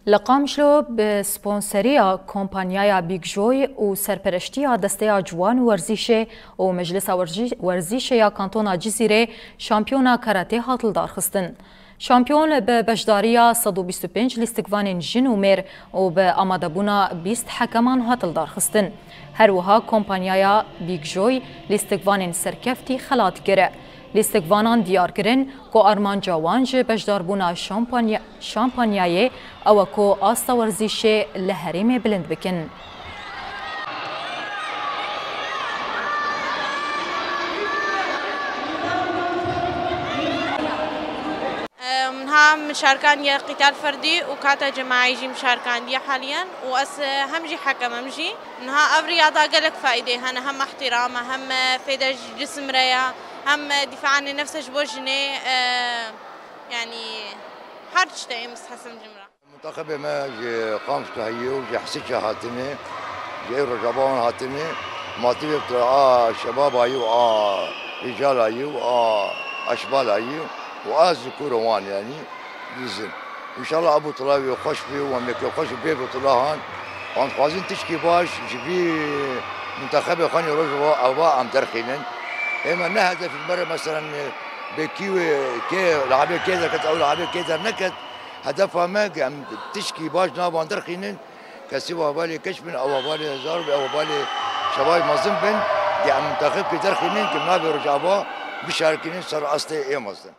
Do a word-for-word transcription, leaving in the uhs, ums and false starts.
Li Qamişlo bi sponseriya kompanyaya Big Joy û serpereştiya Desteya Ciwan û Werzîşê û Meclisa Werzî-, Werzîşê ya Kantona Cizîrê şampiyona karate hat lidarxistin. Şampiyon bi beşdariya sed û bîst û pênc lîstikvanên jin û mêr û bi amadebûna bîst hekeman hat lidarxistin. Her wiha kompanyaya Big Joy lîstikvanên serkeftî xelat kir. Lîstikvanan diyar kirin ku armanca wan ji beşdarbûna şampanya-, şampanyayê ew e ku asta werzîşê li herêmê bilind bikin. Em, niha min şarkandiye qîtal ferdî û kata cemaî jî min şarkandiye haliyen û ez, e, hem jî hekem im jî. Niha ev riyada gelek faîdê hene, hem ihtirama, hem, e, fêde ji cisim re ya, hem, e, dîfa anê nefse ji bo jinê, e, yanî her tiştê ê mistehsim ji min re. Muntexebê me ji Qamişlo heye û ji Hesîçê hatine, ji ê Rojava wan hatine. Matîvê bi a şebaba yî û a rîcala yî û a eşbala yî û a zikûro wan, yanî dizin. Înşallah a butula wê xweş bê û em yekê xweş û bê butula han. Em dixwazin tişkî baş ji vî muntexebê xwe nê Rojava ava em derxînin. Ê me ne hedef ji me re, meselen, bê kî wê kê, lehevê kê derket, ew lehevê kê derneket. Hedefa me ku em tişkî baş nav wan derxînin, kesî wa valê keç bin, ew wa valê hezar bin, ew wa valê şevay mezin bin, ku em muntexebkî derxînin ku navê Rojava bişarikînin ser astê ê mezin.